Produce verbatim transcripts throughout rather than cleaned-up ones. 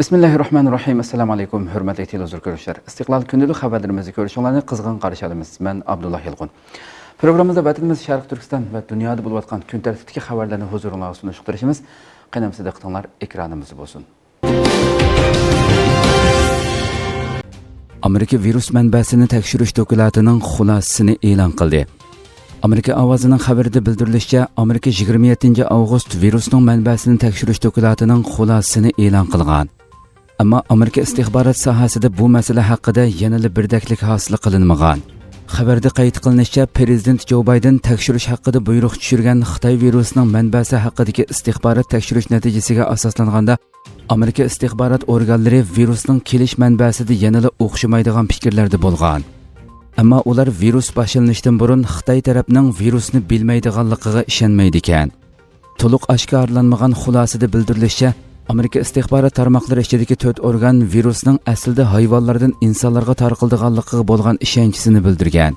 بىسمىللاھىررەھمانىررەھىم. ئەسسالامۇ ئەلەيكۇم، ھۆرمەتلىك تېلېۋىزور كۆرۈشلەر. ئىستىقلال كۈندىلىك خەۋەرلىرىمىزنى كۆرۈشۈڭلارنى قىزغىن قارشى ئالىمىز. مەن ئابدۇللا يالقۇن. پروگراممىمىزدا ۋەتىنىمىز شەرقىي تۈركىستان ۋە دۇنيادا بولۇۋاتقان كۈن تەرتىپتىكى خەۋەرلەرنى ھۇزۇرۇڭلارغا سۇنۇشقا تىرىشىمىز. قېنى ئەمىسە دىققىتىڭلار ئېكرانىمىزدا بولسۇن. ئامېرىكا ۋىرۇس مەنبەسىنى تەكشۈرۈش دوكلاتىنىڭ خۇلاسىسىنى ئېلان قىلدى. ئامېرىكا ئاۋازىنىڭ خەۋىرىدە بىلدۈرۈلۈشىچە، ئامېرىكا يىگىرمە يەتتىنچى ئاۋغۇست ۋىرۇسنىڭ مەنبەسىنى تەكشۈرۈش دوكلاتىنىڭ خۇلاسىسىنى ئېلان قىلغان. ئەمما ئامېرىكا ئىستىخبارات ساھەسىدە بۇ مەسىلە ھەققىدە يەنىلا بىردەكلىك ھاسىل قىلىنمىغان. خەۋەردە قەيت قىلىنىشىچە، پىرېزىدېنت جو بايدېن تەكشۈرۈش ھەققىدە بۇيرۇق چۈشۈرگەن خىتاي ۋىرۇسىنىڭ مەنبەسى ھەققىدىكى ئىستىخبارات تەكشۈرۈش نەتىجىسىگە ئاساسلانغاندا، ئامېرىكا ئىستىخبارات ئورگانلىرى ۋىرۇسنىڭ كېلىش مەنبەسىدە يەنىلا ئوخشىمايدىغان پىكىرلەردە بولغان. ئەمما ئۇلار ۋىرۇس باشلىنىشتىن بۇرۇن خىتاي تەرەپنىڭ ۋىرۇسنى بىلمەيدىغانلىقىغا ئىشەنمەيدىكەن. تولۇق ئاشكارىلانمىغان خۇلاسىدە بىلدۈرۈلۈشىچە، ئامېرىكا ئىستىخبارات تارماقلىرى ئىچىدىكى تۆت ئورگان ۋىرۇسنىڭ ئەسلىدە ھايۋانلاردىن ئىنسانلارغا تارقىلىدىغانلىقىغا بولغان ئىشەنچىسىنى بىلدۈرگەن.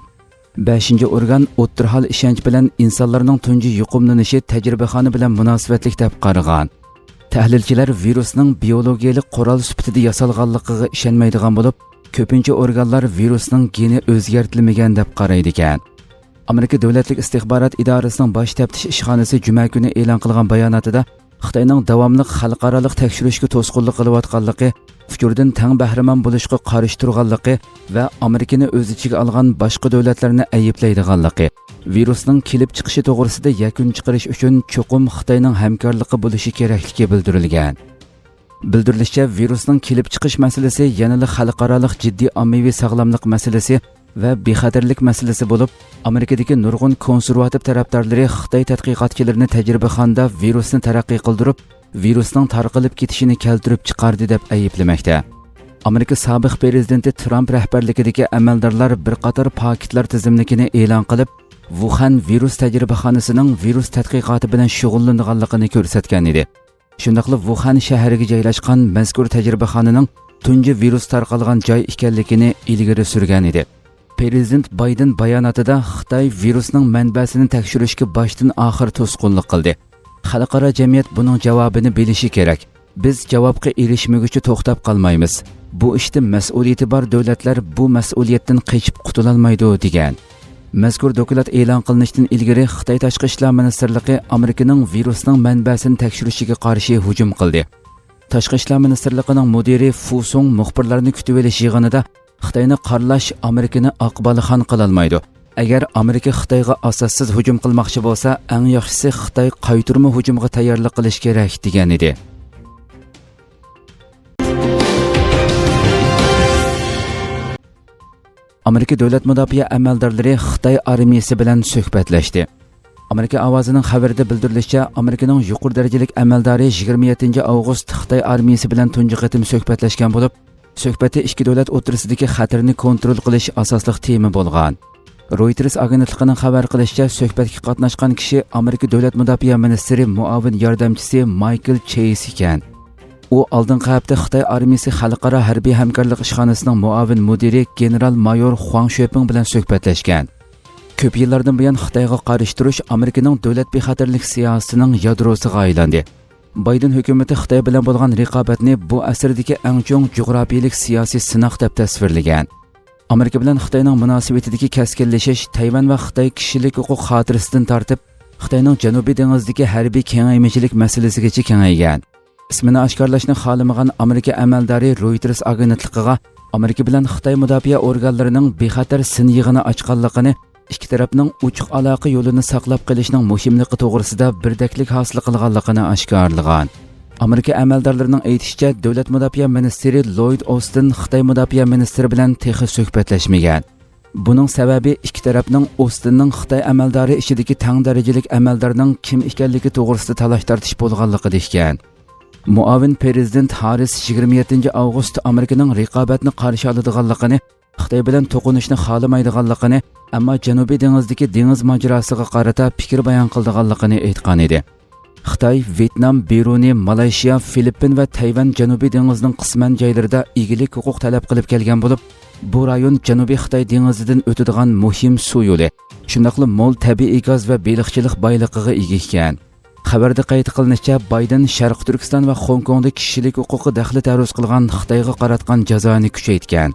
بەشىنچى ئورگان ئوتتۇرا ھال ئىشەنچ بىلەن ئىنسانلارنىڭ تۇنجى يۇقۇملىنىشى تەجرىبىخانا بىلەن مۇناسىۋەتلىك دەپ قارىغان. تەھلىلچىلەر ۋىرۇسنىڭ بىيولوگىيەلىك قورال سۈپىتىدە ياسالغانلىقىغا ئىشەنمەيدىغان بولۇپ، كۆپىنچە ئورگانلار ۋىرۇسنىڭ گېنى ئۆزگەرتىلمىگەن دەپ قارايدىكەن. ئامېرىكا دۆلەتلىك ئىستىخبارات ئىدارىسىنىڭ باش تەپتىش ئىشخانىسى جۈمە كۈنى ئېلان قىلغان باياناتىدا، خىتاينىڭ داۋاملىق خەلقئارالىق تەكشۈرۈشكە توسقۇنلۇق قىلىۋاتقانلىقى، ئۇچۇردىن تەڭ بەھرىمەن بولۇشقا قارشى تۇرغانلىقى ۋە ئامېرىكىنى ئۆز ئىچىگە ئالغان باشقا دۆلەتلەرنى ئەيىبلەيدىغانلىقى، ۋىرۇسنىڭ كېلىپ چىقىشى توغرىسىدا يەكۈن چىقىرىش ئۈچۈن چوقۇم خىتاينىڭ ھەمكارلىقى بولۇشى كېرەكلىكى بىلدۈرۈلگەن. بىلدۈرۈلۈشىچە، ۋىرۇسنىڭ كېلىپ چىقىش مەسىلىسى يەنىلا خەلقئارالىق جىددىي ئاممىۋى ساغلاملىق مەسىلىسى ۋە بىخەتەرلىك مەسىلىسى بولۇپ، ئامېرىكىدىكى نۇرغۇن كونسېرۋاتىپ تەرەپدارلىرى خىتاي تەتقىقاتچىلىرىنى تەجرىبىخانىدا ۋىرۇسنى تەرەققىي قىلدۇرۇپ، ۋىرۇسنىڭ تارقىلىپ كېتىشىنى كەلتۈرۈپ چىقاردى دەپ ئەيىبلىمەكتە. ئامېرىكا سابىق پىرېزىدېنتى ترامپ رەھبەرلىكىدىكى ئەمەلدارلار بىر قاتار پاكىتلار تىزىملىكىنى ئېلان قىلىپ، ۋۇخەن ۋىرۇس تەجرىبىخانىسىنىڭ ۋىرۇس تەتقىقاتى بىلەن شۇغۇللىنىدىغانلىقىنى كۆرسەتكەن ئىدى. شۇنداقلا ۋۇخەن شەھىرىگە جايلاشقان مەزكۇر تەجرىبىخانىنىڭ تۇنجى ۋىرۇس تارقالغان جاي ئىكەنلىكىنى ئىلگىرى سۈرگەن ئىدى. پىرېزىدېنت بايدېن باياناتىدا خىتاي ۋىرۇسنىڭ مەنبەسىنى تەكشۈرۈشكە باشتىن ئاخىر توسقۇنلۇق قىلدى. خەلقئارا جەمئىيەت بۇنىڭ جاۋابىنى بىلىشى كېرەك. بىز جاۋابقا ئېرىشمىگۈچە توختاپ قالمايمىز. بۇ ئىشتا مەسئۇلىيىتى بار دۆلەتلەر بۇ مەسئۇلىيەتتىن قېچىپ قۇتۇلالمايدۇ، دېگەن. مەزكۇر دوكلات ئېلان قىلىنىشتىن ئىلگىرى خىتاي تاشقى ئىشلار مىنىستىرلىقى ئامېرىكىنىڭ ۋىرۇسنىڭ مەنبەسىنى تەكشۈرۈشىگە قارشى ھۇجۇم قىلدى. تاشقى ئىشلار مىنىستىرلىقىنىڭ مۇدىرى فۇ سۇڭ مۇخبىرلارنى كۈتۈۋېلىش يىغىنىدا خىتاينى قارىلاش ئامېرىكىنى ئاق بالىخان قىلالمايدۇ. ئەگەر ئامېرىكا خىتايغا ئاساسسىز ھۇجۇم قىلماقچى بولسا، ئەڭ ياخشىسى خىتاي قايتۇرما ھۇجۇمغا تەييارلىق قىلىش كېرەك، دېگەن ئىدى. ئامېرىكا دۆلەت مۇداپىئە ئەمەلدارلىرى خىتاي ئارمىيىسى بىلەن سۆھبەتلەشتى. ئامېرىكا ئاۋازىنىڭ خەۋىرىدە بىلدۈرۈلۈشىچە، ئامېرىكىنىڭ يۇقىرى دەرىجىلىك ئەمەلدارى يىگىرمە يەتتىنچى ئاۋغۇست خىتاي ئارمىيىسى بىلەن تۇنجى قېتىم سۆھبەتلەشكەن بولۇپ، سۆھبەتتە ئىككى دۆلەت ئوتتۇرىسىدىكى خەتەرنى كونترول قىلىش ئاساسلىق تېما بولغان. رويتېرس ئاگېنتلىقىنىڭ خەۋەر قىلىشىچە، سۆھبەتكە قاتناشقان كىشى ئامېرىكا دۆلەت مۇداپىئە مىنىستىرى مۇئاۋىن ياردەمچىسى مايكل چېيس ئىكەن. ئۇ ئالدىنقى ھەپتە خىتاي ئارمىيىسى خەلقئارا ھەربىي ھەمكارلىق ئىشخانىسىنىڭ مۇئاۋىن مۇدىرى گېنېرال مايور خۇاڭ شۆپىڭ بىلەن سۆھبەتلەشكەن. كۆپ يىللاردىن بۇيان خىتايغا قارشى تۇرۇش ئامېرىكىنىڭ دۆلەت بىخەتەرلىك سىياسىتىنىڭ يادروسىغا ئايلاندى. بايدېن ھۆكۈمىتى خىتاي بىلەن بولغان رىقابەتنى بۇ ئەسىردىكى ئەڭ چوڭ جۇغراپىيىلىك سىياسىي سىناق دەپ تەسۋىرلىگەن. ئامېرىكا بىلەن خىتاينىڭ مۇناسىۋىتىدىكى كەسكىنلىشىش تەيۋەن ۋە خىتاي كىشىلىك ھوقۇق خاتىرىسىدىن تارتىپ، خىتاينىڭ جەنۇبىي دېڭىزدىكى ھەربىي كېڭەيمىچىلىك مەسىلىسىگىچە كېڭەيگەن. ئىسمىنى ئاشكارىلاشنى خالىمىغان ئامېرىكا ئەمەلدارى رويتېرس ئاگېنتلىقىغا ئامېرىكا بىلەن خىتاي مۇداپىئە ئورگانلىرىنىڭ بىخەتەر سىن يىغىنى ئاچقانلىقىنى، ئىككى تەرەپنىڭ ئوچۇق ئالاقە يولىنى ساقلاپ قېلىشنىڭ مۇھىملىقى توغرىسىدا بىردەكلىك ھاسىل قىلغانلىقىنى ئاشكارىلىغان. ئامېرىكا ئەمەلدارلىرىنىڭ ئېيتىشىچە، دۆلەت مۇداپىئە مىنىستىرى لويد ئوستىن خىتاي مۇداپىئە مىنىستىرى بىلەن تېخى سۆھبەتلەشمىگەن. بۇنىڭ سەۋەبى ئىككى تەرەپنىڭ ئوستىننىڭ خىتاي ئەمەلدارى ئىچىدىكى تەڭ دەرىجىلىك ئەمەلدارنىڭ كىم ئىكەنلىكى توغرىسىدا تالاش-تارتىش بولغانلىقىدا ئىكەن. مۇئاۋىن پىرېزىدېنت ھاررىس يىگىرمە يەتتىنچى ئاۋغۇست ئامېرىكىنىڭ رىقابەتنى قارشى ئالىدىغانلىقىنى، خىتاي بىلەن توقۇنۇشنى خالىمايدىغانلىقىنى، ئەمما جەنۇبىي دېڭىزدىكى دېڭىز ماجىراسىغا قارىتا پىكىر بايان قىلىدىغانلىقىنى ئېيتقانىدى. خىتاي، ۋيېتنام، بىرۇنى، مالايشىيا، فىلىپپىن ۋە تەيۋەن جەنۇبىي دېڭىزنىڭ قىسمەن جايلىرىدا ئىگىلىك ھوقۇق تەلەپ قىلىپ كەلگەن بولۇپ، بۇ رايون جەنۇبىي خىتاي دېڭىزىدىن ئۆتىدىغان مۇھىم سۇ يولى، شۇنداقلا مول تەبىئىي گاز ۋە بېلىقچىلىق بايلىقىغا ئىگە ئىكەن. خەۋەردە قەيت قىلىنىشىچە، بايدېن شەرقىي تۈركىستان ۋە خوڭكوڭدا كىشىلىك ھوقۇققا دەخلى تەرۇز قىلغان خىتايغا قاراتقان جازانى كۈچەيتكەن.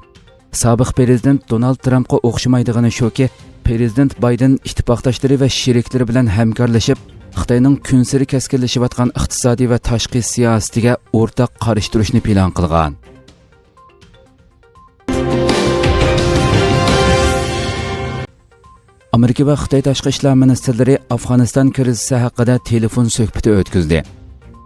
سابىق پىرېزىدېنت دونالد ترامپقا ئوخشىمايدىغىنى شۇكى، پىرېزىدېنت بايدېن ئىتتىپاقداشلىرى ۋە شېرىكلىرى بىلەن ھەمكارلىشىپ، خىتاينىڭ كۈنسېرى كەسكىنلىشىۋاتقان ئىقتىسادىي ۋە تاشقى سىياسىتىگە ئورتاق قارشى تۇرۇشنى پىلان قىلغان. ئامېرىكا ۋە خىتاي تاشقى ئىشلار مىنىستىرلىرى ئافغانىستان كىرىزىسى ھەققىدە تېلېفون سۆھبىتى ئۆتكۈزدى.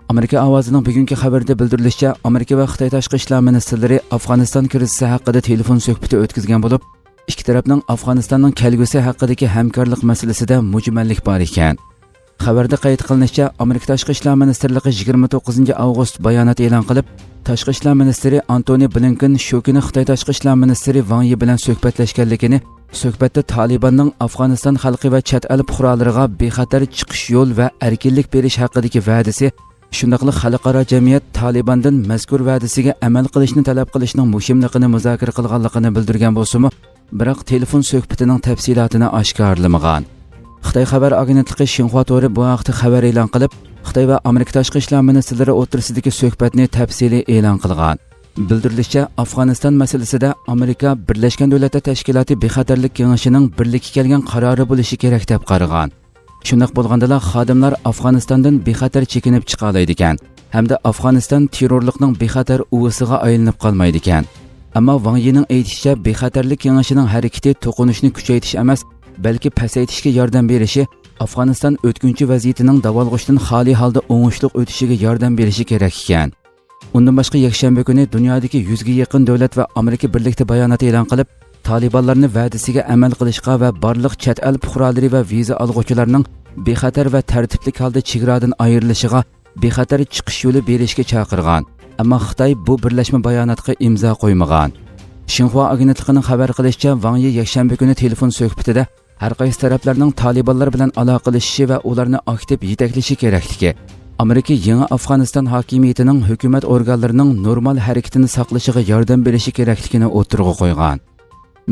ئامېرىكا ئاۋازىنىڭ بۈگۈنكى خەۋىرىدە بىلدۈرۈلۈشىچە، ئامېرىكا ۋە خىتاي تاشقى ئىشلار مىنىستىرلىرى ئافغانىستان كىرىزىسى ھەققىدە تېلېفون سۆھبىتى ئۆتكۈزگەن بولۇپ، ئىككى تەرەپنىڭ ئافغانىستاننىڭ كەلگۈسى ھەققىدىكى ھەمكارلىق مەسىلىسىدە مۇجمەللىك بار ئىكەن. خەۋەردە قەيت قىلىنىشىچە، ئامېرىكا تاشقى ئىشلار مىنىستىرلىقى يىگىرمە توققۇزىنچى ئاۋغۇست بايانات ئېلان قىلىپ، تاشقى ئىشلار مىنىستىرى ئانتونى بلىنكېن شۇ كۈنى خىتاي تاشقى ئىشلار مىنىستىرى ۋاڭ يى بىلەن سۆھبەتلەشكەنلىكىنى، سۆھبەتتە تالىباننىڭ ئافغانىستان خەلقى ۋە چەت ئەل پۇقرالىرىغا بىخەتەر چىقىش يول ۋە ئەركىنلىك بېرىش ھەققىدىكى ۋەدىسى، شۇنداقلا خەلقئارا جەمئىيەت تالىباندىن مەزكۇر ۋەدىسىگە ئەمەل قىلىشنى تەلەپ قىلىشنىڭ مۇھىملىقىنى مۇزاكىرە قىلغانلىقىنى بىلدۈرگەن بولسىمۇ، بىراق تېلېفون سۆھبىتىنىڭ تەپسىلاتىنى ئاشكارىلىمىغان. خىتاي خەۋەر ئاگېنتلىقى شىنخۇا تورى بۇ ھەقتە خەۋەر ئېلان قىلىپ، خىتاي ۋە ئامېرىكا تاشقى ئىشلار مىنىستىرلىرى ئوتتۇرىسىدىكى سۆھبەتنى تەپسىلىي ئېلان قىلغان. بىلدۈرۈلۈشىچە، ئافغانىستان مەسىلىسىدە ئامېرىكا بىرلەشكەن دۆلەتلەر تەشكىلاتى بىخەتەرلىك كېڭىشىنىڭ بىرلىككە كەلگەن قارارى بولۇشى كېرەك دەپ قارىغان. شۇنداق بولغاندىلا، خادىملار ئافغانىستاندىن بىخەتەر چېكىنىپ چىقالايدىكەن ھەمدە ئافغانىستان تېررورلۇقنىڭ بىخەتەر ئۇۋىسىغا ئايلىنىپ قالمايدىكەن. ئەمما ۋاڭ يىنىڭ ئېيتىشىچە، بىخەتەرلىك كېڭىشىنىڭ ھەرىكىتى توقۇنۇشنى كۈچەيتىش ئەمەس، بەلكى پەسەيتىشكە ياردەم بېرىشى، ئافغانىستان ئۆتكۈنچى ۋەزىيىتىنىڭ داۋالغۇشتىن خالىي ھالدا ئوڭۇشلۇق ئۆتۈشىگە ياردەم بېرىشى كېرەك ئىكەن. ئۇندىن باشقا، يەكشەنبە كۈنى دۇنيادىكى يۈزگە يېقىن دۆلەت ۋە ئامېرىكا بىرلىكتە بايانات ئېلان قىلىپ، تالىبانلارنى ۋەدىسىگە ئەمەل قىلىشقا ۋە بارلىق چەت ئەل پۇقرالىرى ۋە ۋىزا ئالغۇچىلارنىڭ بىخەتەر ۋە تەرتىپلىك ھالدا چېگرادىن ئايرىلىشىغا بىخەتەر چىقىش يولى بېرىشكە چاقىرغان. ئەمما خىتاي بۇ بىرلەشمە باياناتقا ئىمزا قويمىغان. شىنخۇا ئاگېنتلىقىنىڭ خەۋەر قىلىشىچە، ۋاڭ يى يەكشەنبە كۈنى تېلېفون سۆھبىتىدە ھەر قايسى تەرەپلەرنىڭ تالىبانلار بىلەن ئالاقىلىشىشى ۋە ئۇلارنى ئاكتىپ يېتەكلىشى كېرەكلىكى، ئامېرىكا يېڭى ئافغانىستان ھاكىمىيىتىنىڭ ھۆكۈمەت ئورگانلىرىنىڭ نورمال ھەرىكىتىنى ساقلىشىغا ياردەم بېرىشى كېرەكلىكىنى ئوتتۇرىغا قويغان.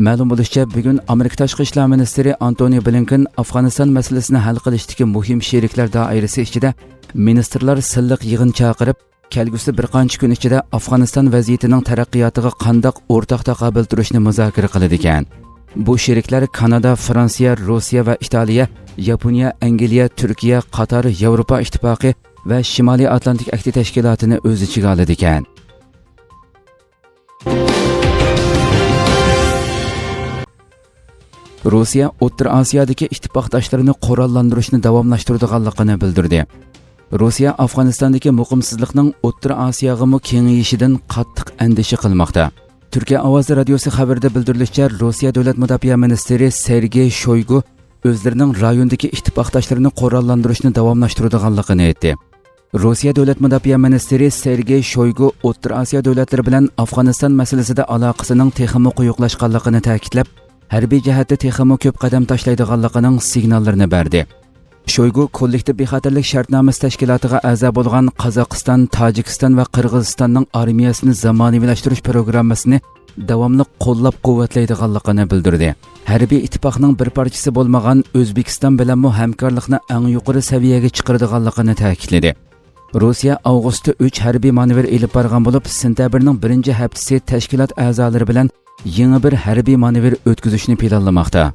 مەلۇم بولۇشىچە، بۈگۈن ئامېرىكا تاشقى ئىشلار مىنىستىرى ئانتونى بلىنكېن ئافغانىستان مەسىلىسىنى ھەل قىلىشتىكى مۇھىم شېرىكلەر دائىرىسى ئىچىدە مىنىستىرلار سىرلىق يىغىن چاقىرىپ، كەلگۈسى بىر قانچە كۈن ئىچىدە ئافغانىستان ۋەزىيىتىنىڭ تەرەققىياتىغا قانداق ئورتاق تاقابىل تۇرۇشنى مۇزاكىرە قىلىدىكەن. بۇ شېرىكلەر كانادا، فرانسىيە، روسىيە ۋە ئىتالىيە، ياپونىيە، ئەنگلىيە، تۈركىيە، قاتار، ياۋروپا ئىتتىپاقى ۋە شىمالىي ئاتلانتىك ئەھدى تەشكىلاتىنى ئۆز ئىچىگە ئالىدىكەن. روسىيە ئوتتۇرا ئاسىيادىكى ئىتتىپاقداشلىرىنى قوراللاندۇرۇشنى داۋاملاشتۇرىدىغانلىقىنى بىلدۈردى. روسىيە ئافغانىستاندىكى مۇقىمسىزلىقنىڭ ئوتتۇرا ئاسىياغىمۇ كېڭىيىشىدىن قاتتىق ئەندىشە قىلماقتا. تۈركىيە ئاۋازى رادىيوسى خەۋىرىدە بىلدۈرۈلۈشىچە، روسىيە دۆلەت مۇداپىئە مىنىستىرى سېرگېي شويگۇ ئۆزلىرىنىڭ رايوندىكى ئىتتىپاقداشلىرىنى قوراللاندۇرۇشنى داۋاملاشتۇرىدىغانلىقىنى ئېيتتى. روسىيە دۆلەت مۇداپىئە مىنىستىرى سېرگېي شويگۇ ئوتتۇرا ئاسىيا دۆلەتلىرى بىلەن ئافغانىستان مەسىلىسىدە ئالاقىسىنىڭ تېخىمۇ قويۇقلاشقانلىقىنى تەكىتلەپ، ھەربىي جەھەتتە تېخىمۇ كۆپ قەدەم تاشلايدىغانلىقىنىڭ سىگناللىرىنى بەردى. شويگۇ كوللېكتىپ بىخەتەرلىك شەرتنامىسى تەشكىلاتىغا ئەزا بولغان قازاقىستان، تاجىكىستان ۋە قىرغىزىستاننىڭ ئارمىيەسىنى زامانىۋىلاشتۇرۇش پروگراممىسىنى داۋاملىق قوللاپ-قۇۋۋەتلەيدىغانلىقىنى بىلدۈردى. ھەربىي ئىتتىپاقنىڭ بىر پارچىسى بولمىغان ئۆزبېكىستان بىلەنمۇ ھەمكارلىقنى ئەڭ يۇقىرى سەۋىيەگە چىقىرىدىغانلىقىنى تەكىتلىدى. روسىيە ئاۋغۇستتا ئۈچ ھەربىي مانېۋىر ئېلىپ بارغان بولۇپ، سېنتەبىرنىڭ بىرىنچى ھەپتىسى تەشكىلات ئەزالىرى بىلەن يېڭى بىر ھەربىي مانېۋىر ئۆتكۈزۈشنى پىلانلىماقتا.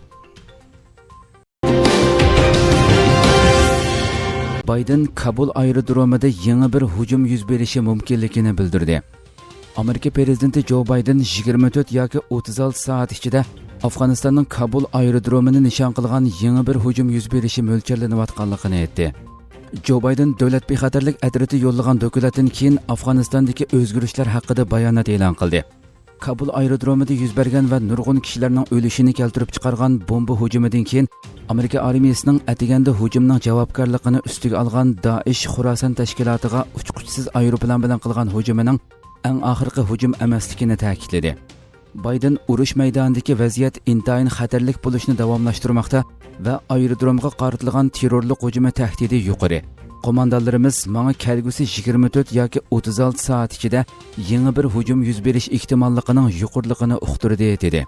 بايدېن كابۇل ئايرودرومىدا يېڭى بىر ھۇجۇم يۈز بېرىشى مۇمكىنلىكىنى بىلدۈردى. ئامېرىكا پىرېزىدېنتى جو بايدېن يىگىرمە تۆت ياكى ئوتتۇز ئالتە سائەت ئىچىدە ئافغانىستاننىڭ كابۇل ئايرودرومىنى نىشان قىلغان يېڭى بىر ھۇجۇم يۈز بېرىشى مۆلچەرلىنىۋاتقانلىقىنى ئېيتتى. جو بايدېن دۆلەت بىخەتەرلىك ئەترىتى يوللىغان دوكلاتتىن كېيىن ئافغانىستاندىكى ئۆزگىرىشلەر ھەققىدە بايانات ئېلان قىلدى. كابۇل ئايرودرومىدا يۈز بەرگەن ۋە نۇرغۇن كىشىلەرنىڭ ئۆلۈشىنى كەلتۈرۈپ چىقارغان بومبا ھۇجۇمىدىن كېيىن، ئامېرىكا ئارمىيىسىنىڭ ئەتىگەندە ھۇجۇمنىڭ جاۋابكارلىقىنى ئۈستىگە ئالغان دائىش خوراسان تەشكىلاتىغا ئۇچقۇچىسىز ئايروپىلان بىلەن قىلغان ھۇجۇمىنىڭ ئەڭ ئاخىرقى ھۇجۇم ئەمەسلىكىنى تەكىتلىدى. بايدېن ئۇرۇش مەيدانىدىكى ۋەزىيەت ئىنتايىن خەتەرلىك بولۇشنى داۋاملاشتۇرماقتا ۋە ئايرودرومغا قارىتىلغان تېررورلۇق ھۇجۇمى تەھدىتى يۇقىرى. قوماندانلىرىمىز ماڭا كەلگۈسى يىگىرمە تۆت ياكى ئوتتۇز ئالتە سائەت ئىچىدە يېڭى بىر ھۇجۇم يۈز بېرىش ئېھتىماللىقىنىڭ يۇقىرىلىقىنى ئۇقتۇردى، دېدى.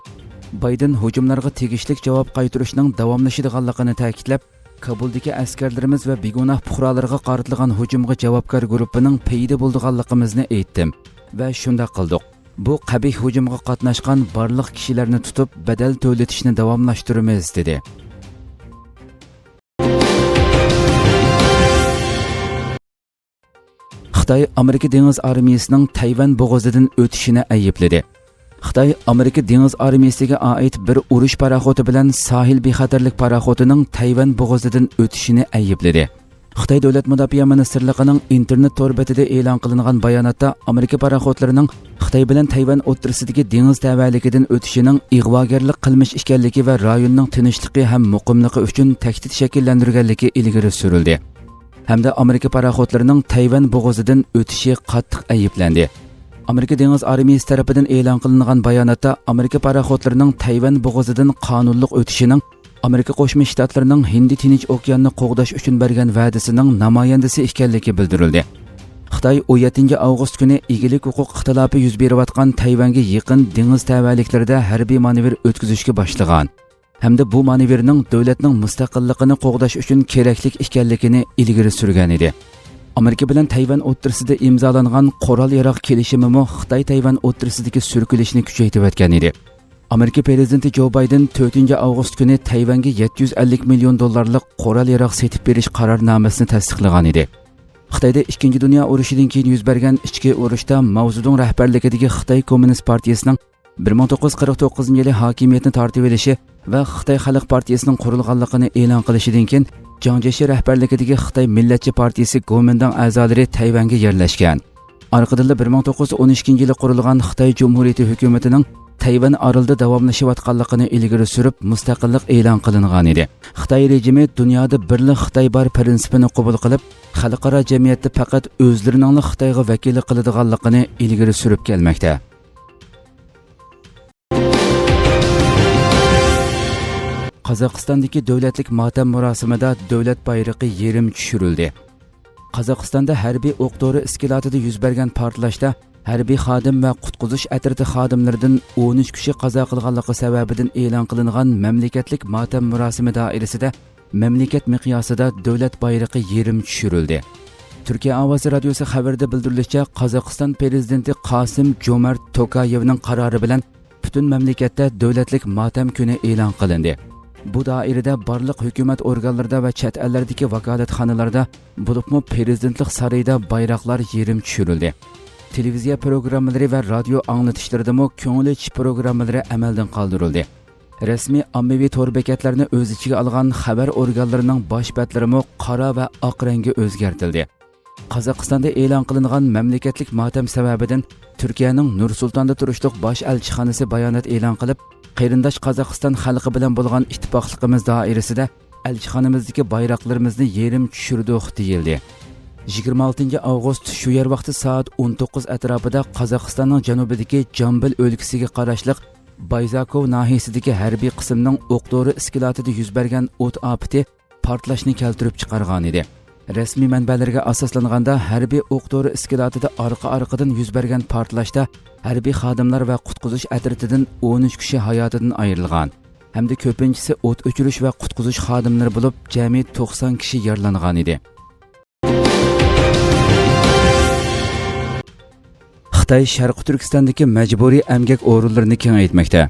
بايدېن ھۇجۇملارغا تېگىشلىك جاۋاب قايتۇرۇشنىڭ داۋاملىشىدىغانلىقىنى تەكىتلەپ، كابۇلدىكى ئەسكەرلىرىمىز ۋە بىگۇناھ پۇقرالارغا قارىتىلغان ھۇجۇمغا جاۋابكار گۇرۇپپىنىڭ پېيىدە بولىدىغانلىقىمىزنى ئېيتتىم ۋە شۇنداق قىلدۇق. بۇ قەبىھ ھۇجۇمغا قاتناشقان بارلىق كىشىلەرنى تۇتۇپ، بەدەل تۆلىتىشنى داۋاملاشتۇرىمىز، دېدى. خىتاي ئامېرىكا دېڭىز ئارمىيىسىنىڭ تەيۋەن بوغۇزىدىن ئۆتۈشىنى ئەيىبلىدى. خىتاي ئامېرىكا دېڭىز ئارمىيىسىگە ئائىت بىر ئۇرۇش پاراخوتى بىلەن ساھىل بىخەتەرلىك پاراخوتىنىڭ تەيۋەن بوغۇزىدىن ئۆتۈشىنى ئەيىبلىدى. خىتاي دۆلەت مۇداپىئە مىنىستىرلىقىنىڭ ئىنتېرنېت تور بېتىدە ئېلان قىلىنغان باياناتتا ئامېرىكا پاراخوتلىرىنىڭ خىتاي بىلەن تەيۋەن ئوتتۇرىسىدىكى دېڭىز تەۋەلىكىدىن ئۆتۈشىنىڭ ئىغۋاگەرلىك قىلمىش ئىكەنلىكى ۋە رايوننىڭ تىنچلىقى ھەم مۇقىملىقى ئۈچۈن تەھدىت شەكىللەندۈرگەنلىكى ئىلگىرى سۈرۈلدى. ھەمدە ئامېرىكا پاراخوتلىرىنىڭ تەيۋەن بوغۇزىدىن ئۆتۈشى قاتتىق ئەيىبلەندى. ئامېرىكا دېڭىز ئارمىيىسى تەرىپىدىن ئېلان قىلىنغان باياناتتا ئامېرىكا پاراخوتلىرىنىڭ تەيۋەن بوغۇزىدىن قانۇنلۇق ئۆتۈشىنىڭ ئامېرىكا قوشما شتاتلىرىنىڭ ھىندى تىنچ ئوكياننى قوغداش ئۈچۈن بەرگەن ۋەدىسىنىڭ نامايەندىسى ئىكەنلىكى بىلدۈرۈلدى. خىتاي ئون يەتتىنچى ئاۋغۇست كۈنى ئىگىلىك ھوقۇق ئىختىلاپى يۈز بېرىۋاتقان تەيۋەنگە يېقىن دېڭىز تەۋەلىكلىرىدە ھەربىي مانېۋىر ئۆتكۈزۈشكە باشلىغان ھەمدە بۇ مانېۋىرنىڭ دۆلەتنىڭ مۇستەقىللىقىنى قوغداش ئۈچۈن كېرەكلىك ئىكەنلىكىنى ئىلگىرى سۈرگەن ئىدى. ئامېرىكا بىلەن تەيۋەن ئوتتۇرىسىدا ئىمزالانغان قورال ياراغ كېلىشىمىمۇ خىتاي تەيۋەن ئوتتۇرىسىدىكى سۈركىلىشنى كۈچەيتىۋەتكەن ئىدى. ئامېرىكا پىرېزىدېنتى جو بايدېن تۆتىنچى ئاۋغۇست كۈنى تەيۋەنگە يەتتە يۈز ئەللىك مىليون دوللارلىق قورال ياراغ سېتىپ بېرىش قارارنامىسىنى تەستىقلىغان ئىدى. خىتايدا ئىككىنچى دۇنيا ئۇرۇشىدىن كېيىن يۈز بەرگەن ئىچكى ئۇرۇشتا ماۋزېدۇڭ رەھبەرلىكىدىكى خىتاي كوممۇنىست پارتىيىسىنىڭ بىر مىڭ توققۇز يۈز قىرىق توققۇزىنچى يىلى ھاكىمىيەتنى تارتىۋېلىشى ۋە خىتاي خەلق پارتىيىسىنىڭ قۇرۇلغانلىقىنى ئېلان قىلىشىدىن كېيىن، جاڭ جيېشى رەھبەرلىكىدىكى خىتاي مىللەتچى پارتىيىسى گومىنداڭ ئەزالىرى تەيۋەنگە يەرلەشكەن. ئارقىدىنلا بىر مىڭ توققۇز يۈز ئون ئىككىنچى يىلى قۇرۇلغان خىتاي جۇمھۇرىيىتى ھۆكۈمىتىنىڭ تەيۋەن ئارىلىدا داۋاملىشىۋاتقانلىقىنى ئىلگىرى سۈرۈپ، مۇستەقىللىق ئېلان قىلىنغانىدى. خىتاي رېجىمى دۇنيادا بىرلا خىتاي بار پىرىنسىپىنى قوبۇل قىلىپ، خەلقئارا جەمئىيەتتە پەقەت ئۆزلىرىنىڭلا خىتايغا ۋەكىللىك قىلىدىغانلىقىنى ئىلگىرى سۈرۈپ كەلمەكتە. قازاقىستاندىكى دۆلەتلىك ماتەم مۇراسىمىدا دۆلەت بايرىقى يېرىم چۈشۈرۈلدى. قازاقىستاندا ھەربىي ئوق دورا ئىسكىلاتىدا يۈز بەرگەن پارتلاشتا ھەربىي خادىم ۋە قۇتقۇزۇش ئەترىتى خادىملىرىدىن ئون ئۈچ كىشى قازا قىلغانلىقى سەۋەبىدىن ئېلان قىلىنغان مەملىكەتلىك ماتەم مۇراسىمى دائىرىسىدە مەملىكەت مىقياسىدا دۆلەت بايرىقى يېرىم چۈشۈرۈلدى. تۈركىيە ئاۋازى رادىيوسى خەۋىرىدە بىلدۈرۈلۈشىچە، قازاقىستان پىرېزىدېنتى قاسىم جومارت توكايېۋنىڭ قارارى بىلەن پۈتۈن مەملىكەتتە دۆلەتلىك ماتەم كۈنى ئېلان قىلىندى. بۇ دائىرىدە بارلىق ھۆكۈمەت ئورگانلىرىدا ۋە چەت ئەللەردىكى ۋاكالەتخانىلاردا، بولۇپمۇ پىرېزىدېنتلىق سارىيىدا بايراقلار يېرىم چۈشۈرۈلدى. تېلېۋىزىيە پروگراممىلىرى ۋە رادىيو ئاڭلىتىشلىرىدىمۇ كۆڭۈل ئېچىش پروگراممىلىرى ئەمەلدىن قالدۇرۇلدى. رەسمىي ئاممىۋى تور بېكەتلەرنى ئۆز ئىچىگە ئالغان خەۋەر ئورگانلىرىنىڭ باش بەتلىرىمۇ قارا ۋە ئاق رەڭگە ئۆزگەرتىلدى. قازاقىستاندا ئېلان قىلىنغان مەملىكەتلىك ماتەم سەۋەبىدىن تۈركىيەنىڭ نۇر سۇلتاندا تۇرۇشلۇق باش ئەلچىخانىسى بايانات ئېلان قىلىپ، قېرىنداش قازاقىستان خەلقى بىلەن بولغان ئىتتىپاقلىقىمىز دائىرىسىدە ئەلچىخانىمىزدىكى بايراقلىرىمىزنى يېرىم چۈشۈردۇق، دېيىلدى. يىگىرمە ئالتىنچى ئاۋغۇست شۇ يەر ۋاقتى سائەت ئون توققۇز ئەتراپىدا قازاقىستاننىڭ جەنۇبىدىكى جامبىل ئۆلكىسىگە قاراشلىق بايزاكوۋ ناھىيەسىدىكى ھەربىي قىسىمنىڭ ئوق دورا ئىسكىلاتىدا يۈز بەرگەن ئوت ئاپىتى پارتلاشنى كەلتۈرۈپ چىقارغانىدى. رەسمىي مەنبەلەرگە ئاساسلانغاندا، ھەربىي ئوق دورا ئىسكىلاتىدا ئارقا-ئارقىدىن يۈز بەرگەن پارتلاشتا ھەربىي خادىملار ۋە قۇتقۇزۇش ئەترىتىدىن ئون ئۈچ كىشى ھاياتىدىن ئايرىلغان ھەمدە كۆپىنچىسى ئوت ئۆچۈرۈش ۋە قۇتقۇزۇش خادىملىرى بولۇپ، جەمئىي توقسان كىشى يارىلانغانىدى. خىتاي شەرقىي تۈركىستاندىكى مەجبۇرىي ئەمگەك ئورۇنلىرىنى كېڭەيتمەكتە.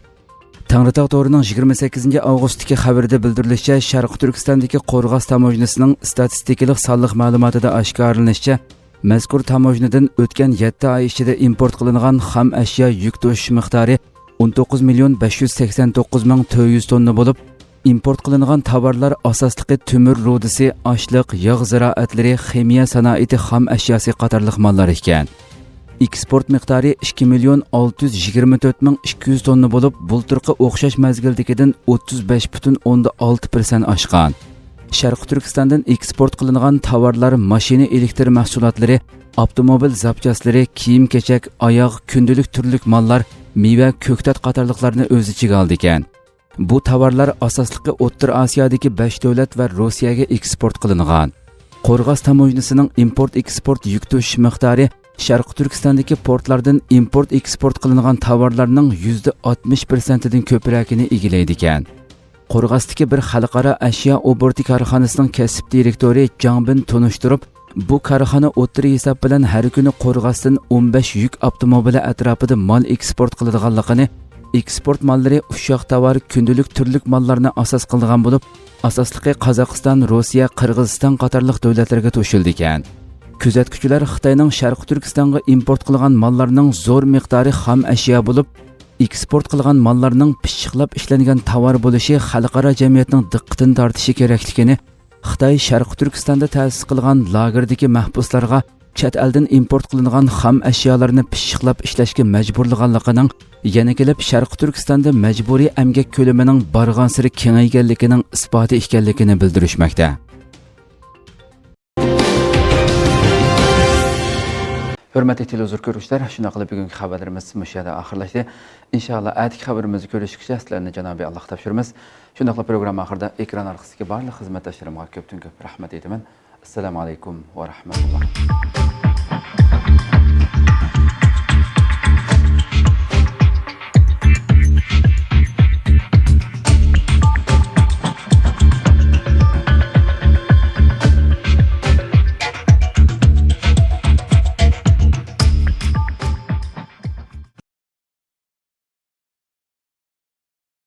تەڭرىتاغ تورىنىڭ يىگىرمە سەككىزىنچى ئاۋغۇستتىكى خەۋىرىدە بىلدۈرۈلۈشىچە، شەرقىي تۈركىستاندىكى قورغاس تاموژنىسىنىڭ ئىستاتىستىكىلىق سانلىق مەلۇماتىدا ئاشكارىلىنىشىچە، مەزكۇر تاموژنىدىن ئۆتكەن يەتتە ئاي ئىچىدە ئىمپورت قىلىنغان خام ئەشيا يۈك توشۇش مىقدارى ئون توققۇز مىليون بەش يۈز سەكسەن توققۇز مىڭ تۆت يۈز توننا بولۇپ، ئىمپورت قىلىنغان تاۋارلار ئاساسلىقى تۆمۈر رۇدىسى، ئاشلىق، ياغ زىرائەتلىرى، خىمىيە سانائىتى خام ئەشياسى قاتارلىق ماللار ئىكەن. ئېكسپورت مىقدارى ئىككى مىليون ئالتە يۈز يىگىرمە تۆت مىڭ ئىككى يۈز توننا بولۇپ، بۇلتۇرقى ئوخشاش مەزگىلدىكىدىن ئوتتۇز بەش پۈتۈن ئوندىن ئالتە پىرسەنت ئاشقان. شەرقىي تۈركىستاندىن ئېكسپورت قىلىنغان تاۋارلار ماشىنا ئېلېكتر مەھسۇلاتلىرى، ئاپتوموبىل زاپچاسلىرى، كىيىم-كېچەك، ئاياغ، كۈندىلىك تۈرلۈك ماللار، مېۋە، كۆكتات قاتارلىقلارنى ئۆز ئىچىگە ئالىدىكەن. بۇ تاۋارلار ئاساسلىقى ئوتتۇرا ئاسىيادىكى بەش دۆلەت ۋە روسىيەگە ئېكسپورت قىلىنغان. قورغاس تاموژنىسىنىڭ ئىمپورت ئېكسپورت يۈك توشۇش مىقدارى شەرقىي تۈركىستاندىكى پورتلاردىن ئىمپورت ئېكسپورت قىلىنغان تاۋارلارنىڭ يۈزدە ئاتمىش پىرسەنتىدىن كۆپرەكىنى ئىگىلەيدىكەن. قورغاستىكى بىر خەلقئارا ئەشيا ئوبوروتى كارخانىسىنىڭ كەسىپ دىرېكتورى جاڭ بىن تونۇشتۇرۇپ، بۇ كارخانا ئوتتۇرا ھېساب بىلەن ھەر كۈنى قورغاستىن ئون بەش يۈك ئاپتوموبىلى ئەتراپىدا مال ئېكسپورت قىلىدىغانلىقىنى، ئېكسپورت ماللىرى ئۇششاق تاۋار، كۈندىلىك تۈرلۈك ماللارنى ئاساس قىلىدىغان بولۇپ، ئاساسلىقى قازاقىستان، روسىيە، قىرغىزىستان قاتارلىق دۆلەتلەرگە توشۇلىدىكەن. كۆزەتكۈچىلەر خىتاينىڭ شەرقىي تۈركىستانغا ئىمپورت قىلغان ماللارنىڭ زور مىقدارى خام ئەشيا بولۇپ، ئېكسپورت قىلغان ماللارنىڭ پىششىقلاپ ئىشلەنگەن تاۋار بولۇشى خەلقئارا جەمئىيەتنىڭ دىققىتىنى تارتىشى كېرەكلىكىنى، خىتاي شەرقىي تۈركىستاندا تەسىس قىلغان لاگېردىكى مەھبۇسلارغا چەت ئەلدىن ئىمپورت قىلىنغان خام ئەشيالارنى پىششىقلاپ ئىشلەشكە مەجبۇرلىغانلىقىنىڭ، يەنە كېلىپ شەرقىي تۈركىستاندا مەجبۇرىي ئەمگەك كۆلىمىنىڭ بارغانسېرى كېڭەيگەنلىكىنىڭ ئىسپاتى ئىكەنلىكىنى بىلدۈرۈشمەكتە. ھۆرمەتلىك تېلېۋىزور كۆرگۈچىلەر، شۇنداق قىلىپ بۈگۈنكى خەۋەرلىرىمىز مۇشۇ يەردە ئاخىرلاشتى. ئىنشائاللا، ئەتىكى خەۋىرىمىزدە كۆرۈشكىچە سىلەرنى جانابىي ئاللاغا تاپشۇرىمىز. شۇنداقلا پروگرامما ئاخىرىدا ئېكران ئارقىسىدىكى بارلىق خىزمەتداشلىرىمغا كۆپتىن كۆپ رەھمەت ئېيتىمەن. ئەسسالامۇ ئەلەيكۇم ۋە رەھمەتۇللا.